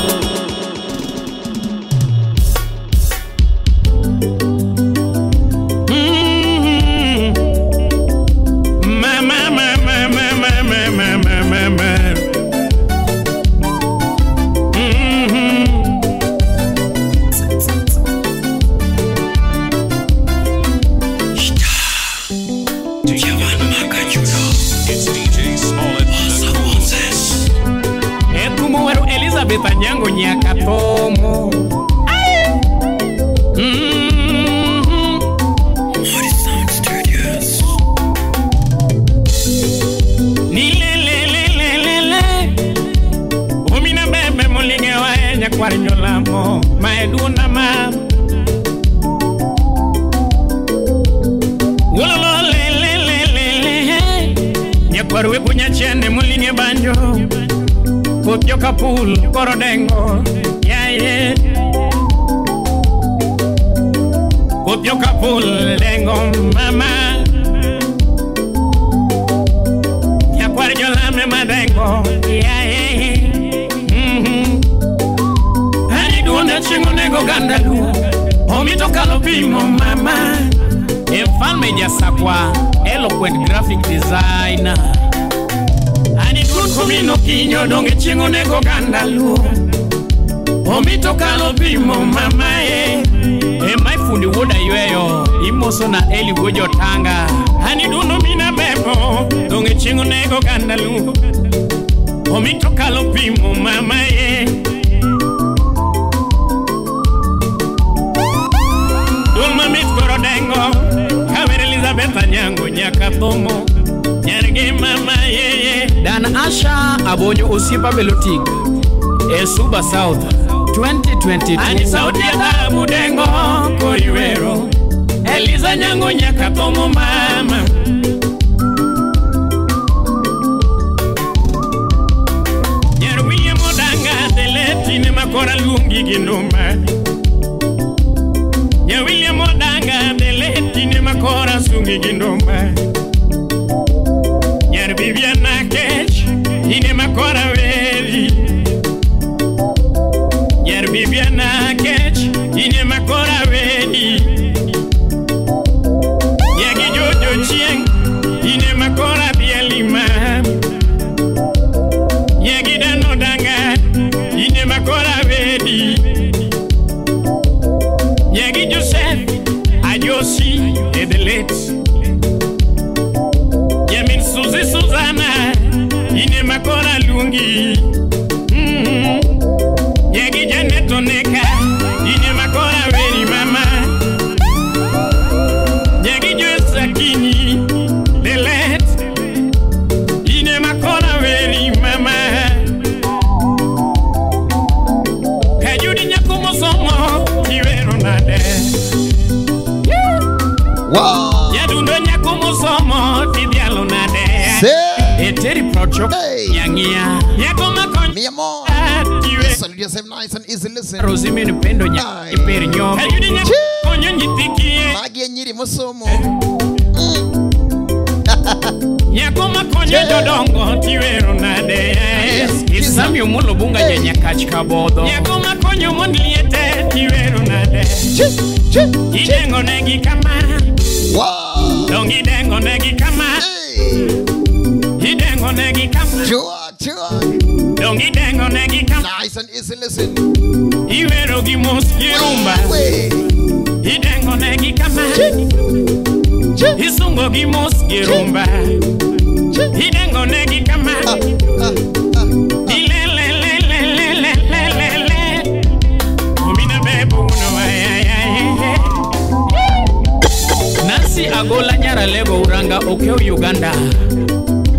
Anyango nyakatomo Studios Ni le le le le le le Umina bebe mulinge wa enya kwari nyolamo Maeduna ma Ulolo le le le le le Nyakwari webunya chene mulinge banjo Put your kapul korodengo yeah yeah Put your kapul dengo mama Nyakwar jolame madengo yeah yeah Ani duonda chingo nego gandalu Omito kalopimo mama Mfalme Jasakwa eloquent graphic designer Kumino kinyo donge chingo nego gandalu Omito kalopimo mama e E maifundi woda yweyo Imoso na eli gojo tanga Ani duno mina bebo Donge chingo nego gandalu Omito kalopimo mama e Dulma mit korodengo Kawer Elizabeth Anyango nyakatomo Nyargi mama ye ye Dan Asha Abonyo Osiepa Belotik Esuba South 2022 Ani sauti ya dhahabu dengo koiwero Eliza Nyango nyakatomo mama Nyar William Odanga deletine makora lungi ginuma Nyar William Odanga deletine makora sungi ginuma Nyar Viviana Kech ine makora weri Nyar Viviana Kech ine makora weri Nyagi Jojo Chieng ine makora bielima Nyagi Dano Danga ine makora weri Nyagi Joseph Ajosi Edelet Yamin Suzy Susanna ine makora lungi Nyagi Janet Oneka ine makora weri mama Nyagi Josephine Delet ine makora weri mama Kajudi nyakumosomo kiwero nade Wow. Nyadundo nyakumosomo tibialo nade Eteri procho nyangia Nyako makonyo Mi amor. Salute yourself nice and easy listen. Rosimini pendo nya iperi nyombo Kajudi nyakonyo nyitikie Magi nyiri musomo. Nyako makonyo jodongo tiwero nade. Isami Omolo Bunga ja Nyakach Kabodho. Nyako makonyo mond liete tiwero nade. Idengo negi kama. Dong idengo negi kama. Idengo negi kama. Dong idengo negi kama. Nice and easy, listen. Iwero gi mos gi rumba. Idengo negi kama. Isungo gi mos gi rumba. Idengo negi kama. Ile le le le le le le le. Omina bebu no ay ay ay. Nancy Agola Nyaralego Uranga Okeo Uganda.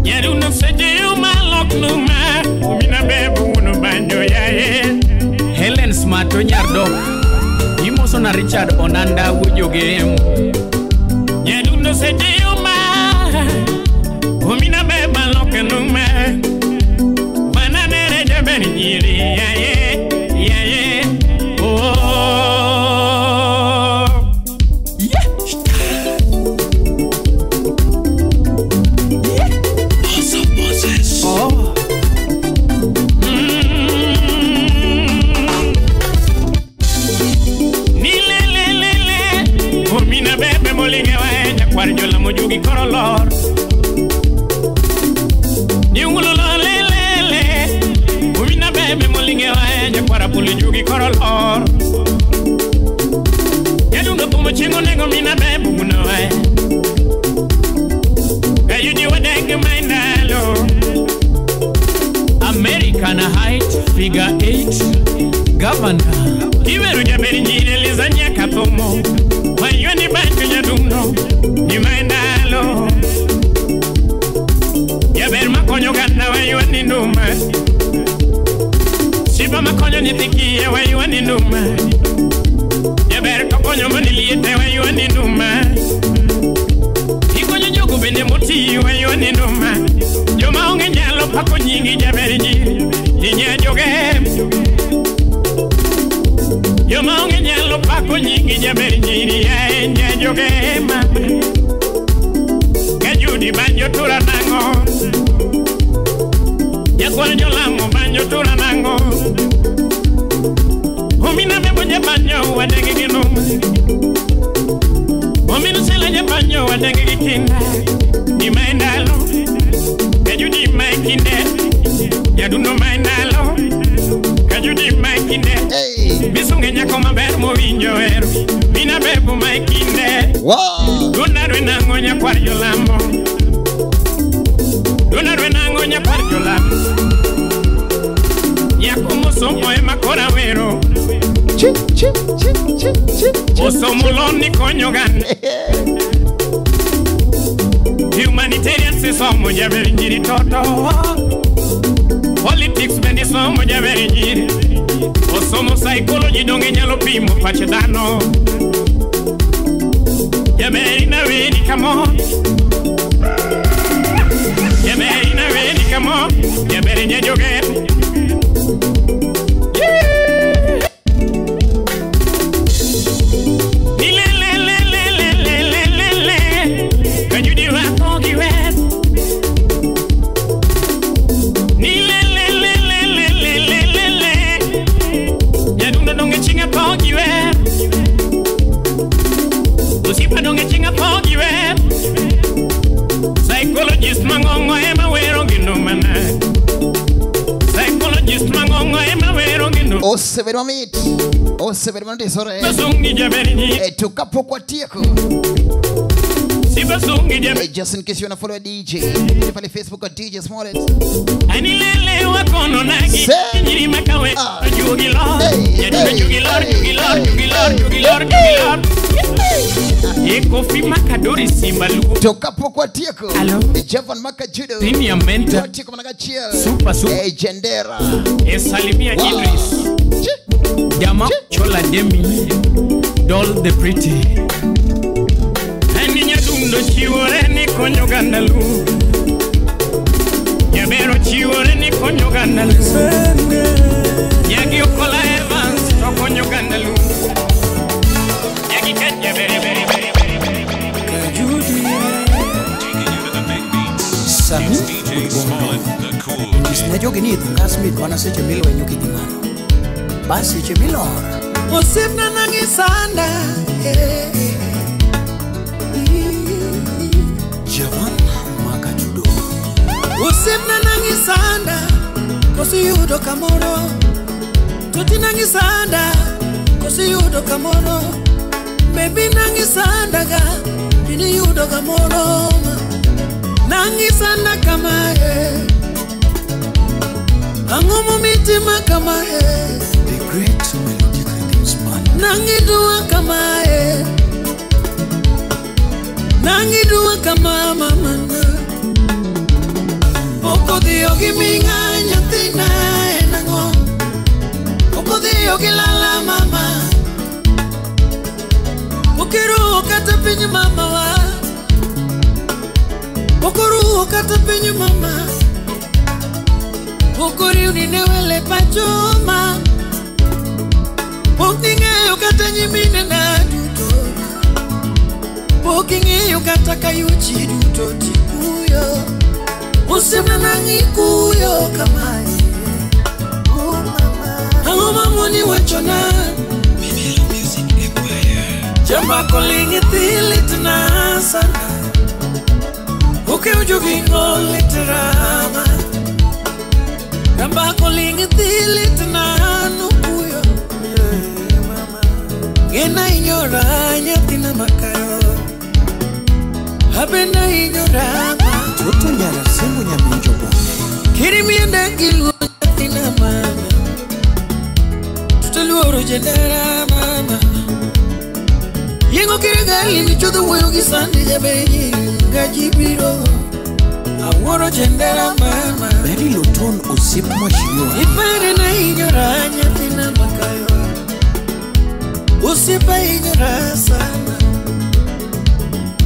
Nyaruno seje umalok numa. Omina bebu no banjo ya ye. Helen Smarto Nyardok. Imoso na Richard Onanda Wujogem. Nyaruno seje uma. Omina beba lokenuma. Bananere jaberi nyiri ya ye ya ye. Oh. Yeah. Yeah. Awesome Moses. Oh. Ni le le le le. Omina bebe molinge wa nyakwar jola mojugi korolor. Jugi korolor. Yadundo tumo chingo nego mina bebu no e. Kayudi wadenge maindalo. American height figure 8 governor. Iweru jaberi njire lizanya katomo. Mayoni banjo yadundo ni maindalo. Jaber makonyo ganda wayoni nduma. Shiba makonyo nitikie wayoni nduma. Jaber kokonyo maniliete wayoni nduma. Ikonyo jogo bende moti wayoni nduma. Joma onge nyalo pako nyingi jaber nyiri inya joge. Joma onge nyalo pako nyingi jaber nyiri ya inya joge mama. Kajudi banjo tura nango. Nyakwar jolamo banjo tura nango. Omina bebo nyabanyo wadenge gi numa. Omina sela nyabanyo wadenge gi kinda. Di maendalo. Kajudi maekinde. Nyadundo maendalo. Kajudi maekinde. Misunge nyako maber mowinjo hero. Mina bebo maekinde. Dunarwe nango nyakwar jolamo. Dunarwe nango nyakwar jolamo. Nyako mosomo ema kora wero. Osomo ni konyo gande. Humanitarian sisomo jaber njiri toto. Politics bende somo jaber njiri. Osomo psychology donge nyalo pimo pach dhano. Jaber ina weni kamo. Jaber ina weni kamo. Jaber nyajoge. Psychologist mangongo ema wero ginumana. Psychologist mangongo ema wero ginumana. Osebedo mamit. Osebedo mandisore. Basungi jaber nyi. To kapok watieko. Si basungi jaber. Just in case you wanna follow DJ. Pale Facebook at DJ Smollett. Ani lele wakono nagi. Nyiri makawe. Jugi lor. Jugi lor, jugi lor, jugi lor, jugi lor, jugi lor. Ekofi Makadori Simba Luo. To kapok watieko. Hello. Javon Makajudo. Senior mentor. Watieko mana gachiel. Super super. Jendera. Esalimia Idris. Jama Chola Demi. Doll the Pretty. Ani nyadundo chiwore ni konyo gandalu. Nyabero chiwore ni konyo gandalu. Nyagi Okola Evans to konyo gandalu. Nyagi Kenya bere bere bere bere bere. Taking you to the big beats. DJ Smollett, the cool Nyis ne jogi ni idho ngas mit mana seche milwenyo kidhi malo. Bas seche milor. Osiepna nang'isanda Javan Makachudo. Osiepna nang'isanda kosiyudo kamoro. Toti nang'isanda kosiyudo kamoro. Baby nang'isanda ga biniyudo kamoro. Nang'isanda kamae. Ang'o momitima kamae. The Great Melodic Rhythms Band. Nang'idua kamae. Nang'idua kama mamana. Pok odhiyo gi ming'a nyathina en ang'o. Pok odhiyo gi lala mama. Pok iruwo kata piny mamawa. Pok oruwo kata piny mama. Pok oriwni ne wele pacho ma. Pok ing'eyo kata nyiminena duto. Pok ing'eyo kata kayuchi duto tikuyo. Osiepna nang'ikuyo kamae. Ang'o mamoni wachona. Jambako ling' idhi litna sana. Okew jogi ng'ol litrama. Jambako ling' idhi litna nukuyo. Ng'ena inyora nyathina makayo. Abenda inyora ma. Toto nyara sembo nyaminjo bonde. Kiri miende gi luo nyathina mama. Tutoluoro jendera mama. Yengo kirigali michodho wuoyo gi sandi jabeji gaji biro. Awuoro jendera mama. Mary Loton osiep mheshimiwa. Ipare na inyora nyathina makayo. Osiepa inyora sana.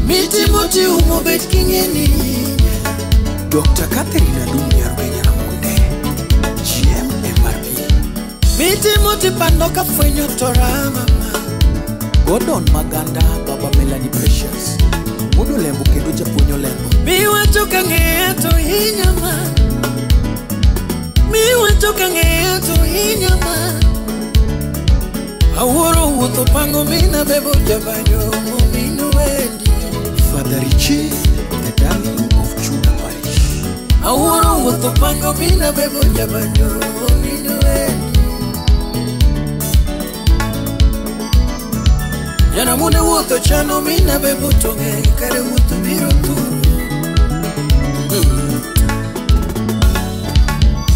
Miti moti umo bet king'eni. Dr. Catherine Adum Nyarugenya Ramunde. GM MRP. Miti moti pando kafwenyo tora mama. Gordon Maganda, Baba Melanie Precious. Wuod Olembo kendo japuonj Olembo. Miwacho ka ng'eya to hinya ma. Miwacho ka ng'eya to hinya ma. Awuoro wuotho pango mina bebo jabanyo momino wendi. Father Richie, the darling of Chuda Parish. Awuoro wuotho pango mina bebo jabanyo momino wendi. Jana mune wuotho chano mina bebo tong'e kare wuotho biro turu.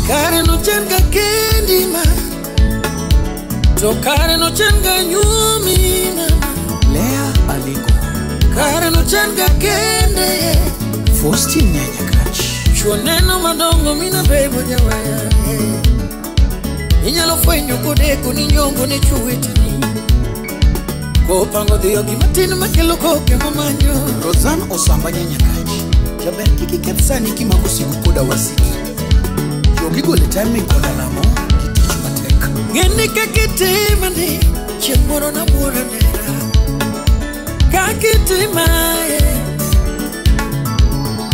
Kare no chan ga kendi ma. To kare no chan ga nyumi mama. Lea Alingo. Kare no chan ga kende. Faustin Nyanyakach. Chuo neno madongo mina bebo jawaya. Inyalo fwenyo kodeko ni nyongo ni chuwetni. Kopango dhiyo gi matin makelo koke mamanyo. Rosan Osamba Nyanyakach. Jaber kik iketh sani kimako simu koda wasiki. Jogi gole timing koda lamo gi tich matek. Ng'eni kaka itimani chieng' moro nabuora nera. Kaka itimae.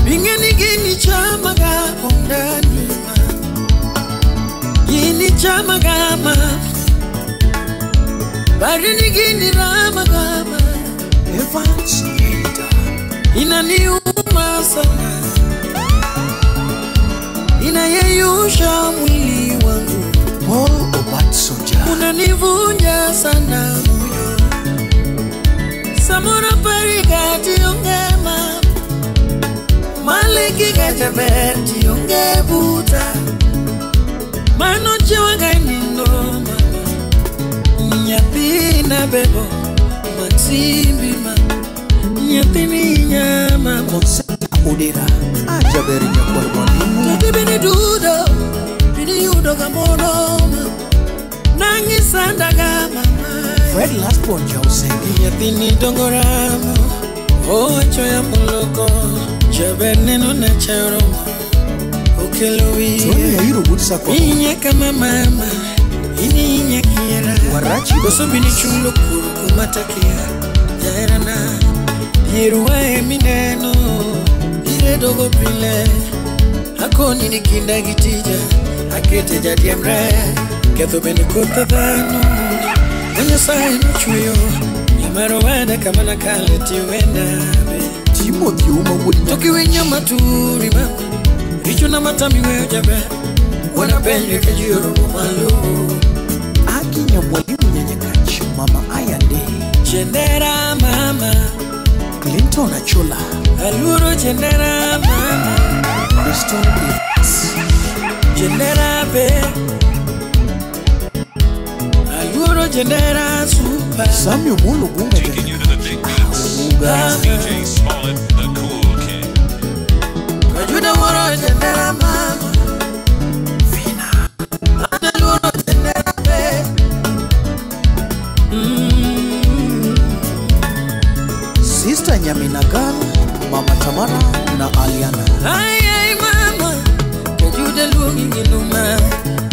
Ing'eni gini chamaga kuom ndani ma. Gini chamaga ma. Barini gini ramaga ma. Evans Elda. Inaniuma sana. Inayeyusha mwili wangu. Paul Obat Soja. Unanivunja sana moyo. Samora parika tionge ma. Maliki gajaber tionge buta. Mano chiwaga nindo mama. Nyathina bebo matsimbi ma. Nyathini nyama. Consenta Odera. Ajaber nyakwar mwalimu. Toti bini dudo. Bini yudo kamoro ma. Nang'isandaga mama. Fred Lastborn Jausenge. Nyathini dongo ramo. Owacho ya moloko. Jaber neno na chayo romo. Okelo wiye. Tony Yairo Wuod Sakwa. Inye kama mama. Ini inye kiera. Warachi Koso bini chulo kuru kumatakia. Jaherana. Dhier wae mineno. Iredogo pile. Kaponi ni kinda gi tija akete jadiemre ketho bende kotha dhano ma Nyasaye nochweyo nyamaro wada kamana kale tiwenda be Timothy Ouma wuod to kiwinjo maturi mama richo na matami weyo jaber wanapenjwe ka ji oromo malo Aki Nyamwalimu Nyanyakach Mama Ayande Chendera mama Clinton Achola Aluoro chendera mama Crystal Evans Chendera be Aluoro chendera super Samuel Molo Gunga Taking you to the big beats. It's DJ Smollett, the cool king. Kajuda woro chendera mama Vina Aluoro chendera be Sister Nyaminagan Mama Tamara na Aliana Ay ay mama Kajuda luongi gi numa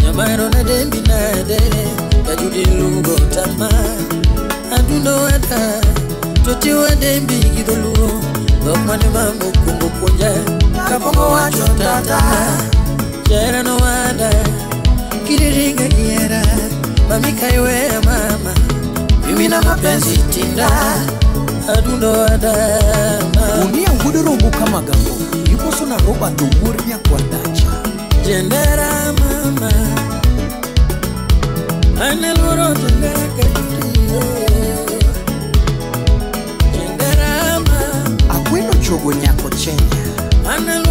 Nyamaro na dembi nade Kajuda lugo tama Adundo wada Toti wadembi gi dholuo Dhok mane mama okwongo puonja Kapongo wacho tata Jahera no wada Kiriringa gi hera Mami kaiweya mama Mimi na mapenzi tinda Adundo wada mama Unia wuod Rombo Kamagambo Imoso na Robert Owuor Nyakwar-Dacha Jendera mama Aneluoro jendera kajudio Jendera mama Akweno chogo nyako chenya Aneluoro